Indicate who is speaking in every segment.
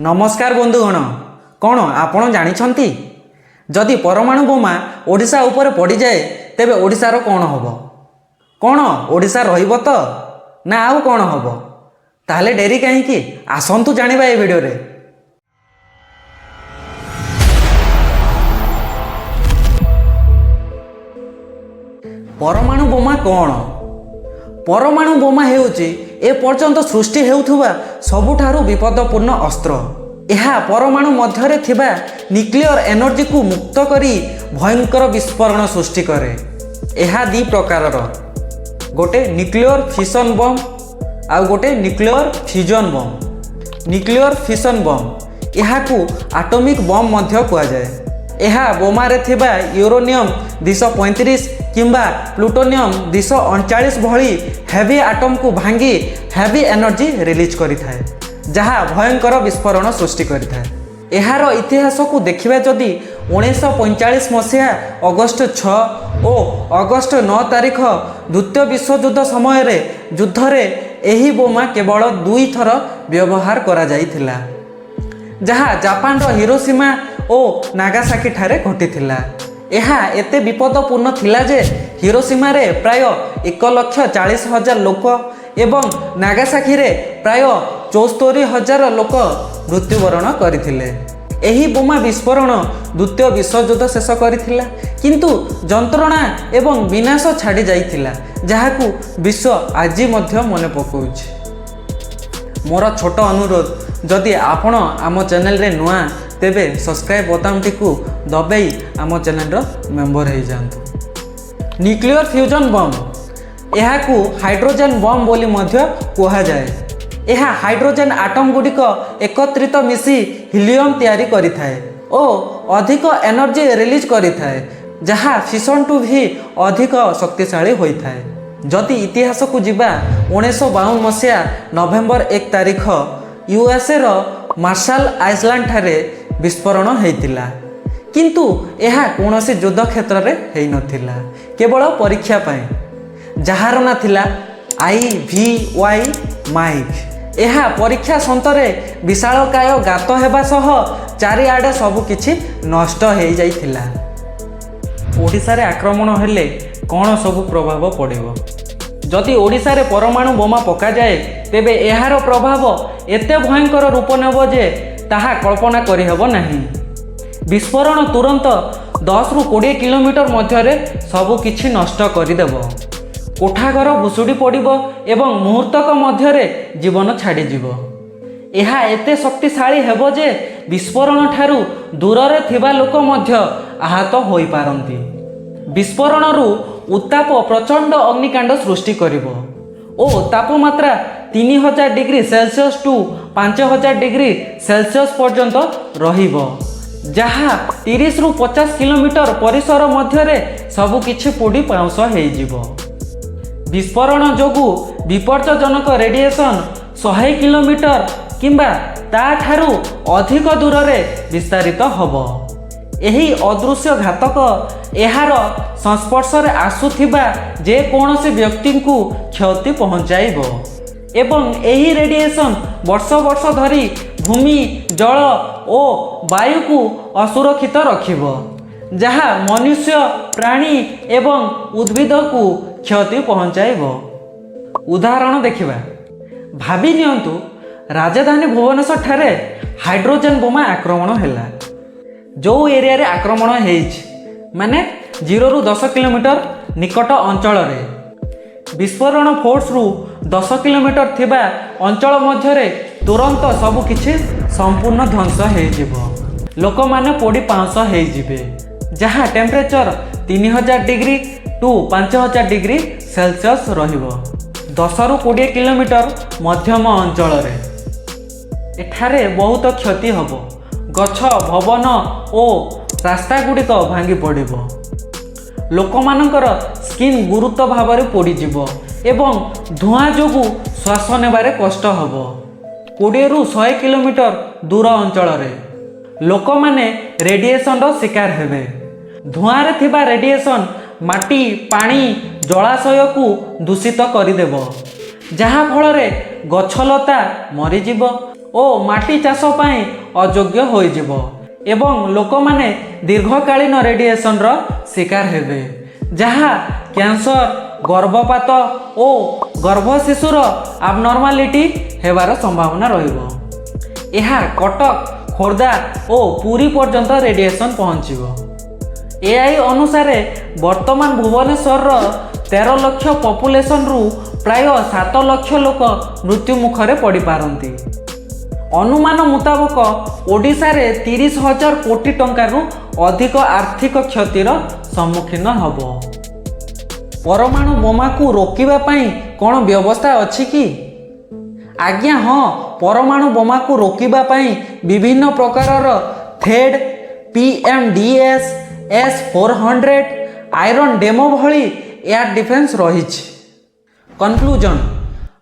Speaker 1: ନମସ୍କାର ବନ୍ଧୁଗଣ, କ'ଣ ଆପଣ ଜାଣିଛନ୍ତି, ଯଦି ପରମାଣୁ ବୋମା ଓଡ଼ିଶା ଉପରେ ପଡ଼ିଯାଏ ତେବେ ଓଡ଼ିଶାର କ'ଣ ହେବ? କ'ଣ ଓଡ଼ିଶା ରହିବ ତ ନା ଆଉ କ'ଣ ହେବ? ତାହେଲେ ଡେରି କାହିଁକି, ଆସନ୍ତୁ ଜାଣିବା ଏ ଭିଡ଼ିଓରେ। ପରମାଣୁ ବୋମା କ'ଣ? ପରମାଣୁ ବୋମା ହେଉଛି ଏ ପର୍ଯ୍ୟନ୍ତ ସୃଷ୍ଟି ହେଉଥିବା ସବୁଠାରୁ ବିପଦପୂର୍ଣ୍ଣ ଅସ୍ତ୍ର। ଏହା ପରମାଣୁ ମଧ୍ୟରେ ଥିବା ନ୍ୟୁକ୍ଲିୟର ଏନର୍ଜିକୁ ମୁକ୍ତ କରି ଭୟଙ୍କର ବିସ୍ଫୋରଣ ସୃଷ୍ଟି କରେ। ଏହା ଦୁଇ ପ୍ରକାରର, ଗୋଟେ ନ୍ୟୁକ୍ଲିୟର ଫିସନ୍ ବମ୍ ଆଉ ଗୋଟେ nuclear fusion bomb. Nuclear fission bomb, ଏହାକୁ ଆଟମିକ୍ ବମ୍ ମଧ୍ୟ କୁହାଯାଏ। ଏହା ବୋମାରେ ଥିବା ୟୁରେନିୟମ୍ 235 କିମ୍ବା ପ୍ଲୁଟୋନିୟମ୍ 239 ଭଳି ହେଭି ଆଟମ୍କୁ ଭାଙ୍ଗି ହେଭି ଏନର୍ଜି ରିଲିଜ୍ କରିଥାଏ, ଯାହା ଭୟଙ୍କର ବିସ୍ଫୋରଣ ସୃଷ୍ଟି କରିଥାଏ। ଏହାର ଇତିହାସକୁ ଦେଖିବା ଯଦି, 1945 ମସିହା ଅଗଷ୍ଟ 6 ଓ ଅଗଷ୍ଟ 9 ତାରିଖ ଦ୍ୱିତୀୟ ବିଶ୍ୱଯୁଦ୍ଧ ସମୟରେ ଯୁଦ୍ଧରେ ଏହି ବୋମା କେବଳ ଦୁଇଥର ବ୍ୟବହାର କରାଯାଇଥିଲା, ଯାହା ଜାପାନର ହିରୋସୀମା ଓ ନାଗାସାକି ଠାରେ ଘଟିଥିଲା। ଏହା ଏତେ ବିପଦପୂର୍ଣ୍ଣ ଥିଲା ଯେ ହିରୋସୀମାରେ ପ୍ରାୟ 1,40,000 ଲୋକ ଏବଂ ନାଗାସାକିରେ ପ୍ରାୟ 74,000 ଲୋକ ମୃତ୍ୟୁବରଣ କରିଥିଲେ। ଏହି ବୋମା ବିସ୍ଫୋରଣ ଦ୍ୱିତୀୟ ବିଶ୍ୱଯୁଦ୍ଧ ଶେଷ କରିଥିଲା, କିନ୍ତୁ ଯନ୍ତ୍ରଣା ଏବଂ ବିନାଶ ଛାଡ଼ି ଯାଇଥିଲା, ଯାହାକୁ ବିଶ୍ୱ ଆଜି ମଧ୍ୟ ମନେ ପକାଉଛି। ମୋର ଛୋଟ ଅନୁରୋଧ, ଯଦି ଆପଣ ଆମ ଚ୍ୟାନେଲରେ ନୂଆ, ତେବେ ସବସ୍କ୍ରାଇବ୍ ବୋତାମଟିକୁ ଦବାଇ ଆମ ଚ୍ୟାନେଲର ମେମ୍ବର ହେଇଯାଆନ୍ତୁ। ନ୍ୟୁକ୍ଲିୟର ଫ୍ୟୁଜନ୍ ବମ୍, ଏହାକୁ ହାଇଡ୍ରୋଜେନ୍ ବମ୍ ବୋଲି ମଧ୍ୟ କୁହାଯାଏ। ଏହା ହାଇଡ୍ରୋଜେନ୍ ଆଟମ୍ ଗୁଡ଼ିକ ଏକତ୍ରିତ ମିଶି ହିଲିୟମ୍ ତିଆରି କରିଥାଏ ଓ ଅଧିକ ଏନର୍ଜି ରିଲିଜ୍ କରିଥାଏ, ଯାହା ଫିସନ୍ଠୁ ବି ଅଧିକ ଶକ୍ତିଶାଳୀ ହୋଇଥାଏ। ଯଦି ଇତିହାସକୁ ଯିବା, 1952 ମସିହା ନଭେମ୍ବର 1 ତାରିଖ ୟୁଏସ୍ଏର ମାର୍ଶାଲ ଆଇଲ୍ୟାଣ୍ଡଠାରେ ବିସ୍ଫୋରଣ ହେଇଥିଲା। କିନ୍ତୁ ଏହା କୌଣସି ଯୁଦ୍ଧ କ୍ଷେତ୍ରରେ ହେଇନଥିଲା, କେବଳ ପରୀକ୍ଷା ପାଇଁ, ଯାହାର ନାଁ ଥିଲା ଆଇଭିୱାଇ ମାଇକ୍। ଏହା ପରୀକ୍ଷା ସନ୍ତରେ ବିଶାଳକାୟ ଗାତ ହେବା ସହ ଚାରିଆଡ଼େ ସବୁକିଛି ନଷ୍ଟ ହେଇଯାଇଥିଲା। ଓଡ଼ିଶାରେ ଆକ୍ରମଣ ହେଲେ କ'ଣ ସବୁ ପ୍ରଭାବ ପଡ଼ିବ? ଯଦି ଓଡ଼ିଶାରେ ପରମାଣୁ ବୋମା ପକାଯାଏ, ତେବେ ଏହାର ପ୍ରଭାବ ଏତେ ଭୟଙ୍କର ରୂପ ନେବ ଯେ ତାହା କଳ୍ପନା କରିହେବ ନାହିଁ। ବିସ୍ଫୋରଣ ତୁରନ୍ତ 10ରୁ 20 କିଲୋମିଟର ମଧ୍ୟରେ ସବୁକିଛି ନଷ୍ଟ କରିଦେବ। କୋଠାଘର ଭୁଶୁଡ଼ି ପଡ଼ିବ ଏବଂ ମୁହୂର୍ତ୍ତକ ମଧ୍ୟରେ ଜୀବନ ଛାଡ଼ିଯିବ। ଏହା ଏତେ ଶକ୍ତିଶାଳୀ ହେବ ଯେ ବିସ୍ଫୋରଣ ଠାରୁ ଦୂରରେ ଥିବା ଲୋକ ମଧ୍ୟ ଆହତ ହୋଇପାରନ୍ତି। ବିସ୍ଫୋରଣରୁ ଉତ୍ତାପ ପ୍ରଚଣ୍ଡ ଅଗ୍ନିକାଣ୍ଡ ସୃଷ୍ଟି କରିବ ଓ ତାପମାତ୍ରା 3000 degree Celsius to 5000 degree Celsius ପର୍ଯ୍ୟନ୍ତ ରହିବ, ଯାହା 30ରୁ 50 କିଲୋମିଟର ପରିସର ମଧ୍ୟରେ ସବୁକିଛି ପୋଡ଼ି ପାଉଁଶ ହେଇଯିବ। ବିସ୍ଫୋରଣ ଯୋଗୁଁ ବିପର୍ଯ୍ୟଜନକ ରେଡ଼ିଏସନ୍ 100 କିଲୋମିଟର କିମ୍ବା ତାଠାରୁ ଅଧିକ ଦୂରରେ ବିସ୍ତାରିତ ହେବ। ଏହି ଅଦୃଶ୍ୟ ଘାତକ ଏହାର ସଂସ୍ପର୍ଶରେ ଆସୁଥିବା ଯେକୌଣସି ବ୍ୟକ୍ତିଙ୍କୁ କ୍ଷତି ପହଞ୍ଚାଇବ ଏବଂ ଏହି ରେଡ଼ିଏସନ୍ ବର୍ଷ ବର୍ଷ ଧରି ଭୂମି, ଜଳ ଓ ବାୟୁକୁ ଅସୁରକ୍ଷିତ ରଖିବ, ଯାହା ମନୁଷ୍ୟ, ପ୍ରାଣୀ ଏବଂ ଉଦ୍ଭିଦକୁ କ୍ଷତି ପହଞ୍ଚାଇବ। ଉଦାହରଣ ଦେଖିବା। ଭାବି ନିଅନ୍ତୁ, ରାଜଧାନୀ ଭୁବନେଶ୍ୱରଠାରେ ହାଇଡ୍ରୋଜେନ୍ ବୋମା ଆକ୍ରମଣ ହେଲା। ଯେଉଁ ଏରିଆରେ ଆକ୍ରମଣ ହେଇଛି, ମାନେ 0ରୁ 10 କିଲୋମିଟର ନିକଟ ଅଞ୍ଚଳରେ, ବିସ୍ଫୋରଣ ଫୋର୍ସରୁ 10 କିଲୋମିଟର ଥିବା ଅଞ୍ଚଳ ମଧ୍ୟରେ ତୁରନ୍ତ ସବୁକିଛି ସମ୍ପୂର୍ଣ୍ଣ ଧ୍ୱଂସ ହେଇଯିବ। ଲୋକମାନେ ପୋଡ଼ି ପାଉଁଶ ହେଇଯିବେ, ଯାହା temperature 3000 degree to 5000 degree Celsius ରହିବ। 10ରୁ 20 କିଲୋମିଟର ମଧ୍ୟମ ଅଞ୍ଚଳରେ ଏଠାରେ ବହୁତ କ୍ଷତି ହେବ। ଗଛ, ଭବନ ଓ ରାସ୍ତା ଗୁଡ଼ିକ ଭାଙ୍ଗି ପଡ଼ିବ। ଲୋକମାନଙ୍କର ସ୍କିନ୍ ଗୁରୁତର ଭାବରେ ପୋଡ଼ିଯିବ ଏବଂ ଧୂଆଁ ଯୋଗୁଁ ଶ୍ୱାସ ନେବାରେ କଷ୍ଟ ହେବ। 20ରୁ 100 କିଲୋମିଟର ଦୂର ଅଞ୍ଚଳରେ ଲୋକମାନେ ରେଡ଼ିଏସନର ଶିକାର ହେବେ। ଧୂଆଁରେ ଥିବା ରେଡ଼ିଏସନ୍ ମାଟି, ପାଣି, ଜଳାଶୟକୁ ଦୂଷିତ କରିଦେବ, ଯାହାଫଳରେ ଗଛଲତା ମରିଯିବ। ଓ ମାଟି ଚାଷ ପାଇଁ ଅଯୋଗ୍ୟ ହୋଇଯିବ ଏବଂ ଲୋକମାନେ ଦୀର୍ଘକାଳୀନ ରେଡ଼ିଏସନର ଶିକାର ହେବେ, ଯାହା କ୍ୟାନ୍ସର, ଗର୍ଭପାତ ଓ ଗର୍ଭ ଶିଶୁର ଆବନର୍ମାଲିଟି ହେବାର ସମ୍ଭାବନା ରହିବ। ଏହା କଟକ, ଖୋର୍ଦ୍ଧା ଓ ପୁରୀ ପର୍ଯ୍ୟନ୍ତ ରେଡ଼ିଏସନ୍ ପହଞ୍ଚିବ। ଏଆଇ ଅନୁସାରେ ବର୍ତ୍ତମାନ ଭୁବନେଶ୍ୱରର 13 ଲକ୍ଷ ପପୁଲେସନରୁ ପ୍ରାୟ 7 ଲକ୍ଷ ଲୋକ ମୃତ୍ୟୁ ମୁଖରେ ପଡ଼ିପାରନ୍ତି। ଅନୁମାନ ମୁତାବକ ଓଡ଼ିଶାରେ 30,000 କୋଟି ଟଙ୍କାରୁ ଅଧିକ ଆର୍ଥିକ କ୍ଷତିର ସମ୍ମୁଖୀନ ହେବ। ପରମାଣୁ ବୋମାକୁ ରୋକିବା ପାଇଁ କ'ଣ ବ୍ୟବସ୍ଥା ଅଛି କି? ଆଜ୍ଞା ହଁ, ପରମାଣୁ ବୋମାକୁ ରୋକିବା ପାଇଁ ବିଭିନ୍ନ ପ୍ରକାରର ଥେଡ୍, PMDS, S-400, iron dome ଭଳି ଏୟାର ଡିଫେନ୍ସ ରହିଛି। କନକ୍ଲୁଜନ୍: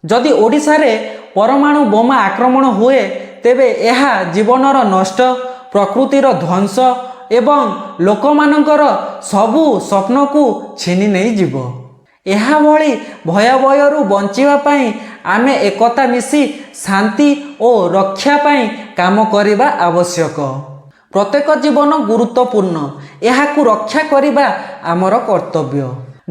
Speaker 1: ଯଦି ଓଡ଼ିଶାରେ ପରମାଣୁ ବୋମା ଆକ୍ରମଣ ହୁଏ, ତେବେ ଏହା ଜୀବନର ନଷ୍ଟ, ପ୍ରକୃତିର ଧ୍ୱଂସ ଏବଂ ଲୋକମାନଙ୍କର ସବୁ ସ୍ୱପ୍ନକୁ ଛିନି ନେଇଯିବ। ଏହା ଭଳି ଭୟାବହରୁ ବଞ୍ଚିବା ପାଇଁ ଆମେ ଏକତା ମିଶି ଶାନ୍ତି ଓ ରକ୍ଷା ପାଇଁ କାମ କରିବା ଆବଶ୍ୟକ। ପ୍ରତ୍ୟେକ ଜୀବନ ଗୁରୁତ୍ୱପୂର୍ଣ୍ଣ, ଏହାକୁ ରକ୍ଷା କରିବା ଆମର କର୍ତ୍ତବ୍ୟ।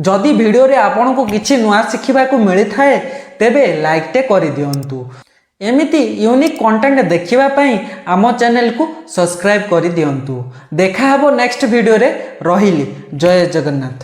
Speaker 1: ଯଦି ଭିଡ଼ିଓରେ ଆପଣଙ୍କୁ କିଛି ନୂଆ ଶିଖିବାକୁ ମିଳିଥାଏ, ତେବେ ଲାଇକ୍ଟେ କରିଦିଅନ୍ତୁ। ଏମିତି ୟୁନିକ୍ କଣ୍ଟେଣ୍ଟ ଦେଖିବା ପାଇଁ ଆମ ଚ୍ୟାନେଲକୁ ସବସ୍କ୍ରାଇବ୍ କରିଦିଅନ୍ତୁ। ଦେଖା ହେବ ନେକ୍ସଟ ଭିଡ଼ିଓରେ। ରହିଲି, ଜୟ ଜଗନ୍ନାଥ।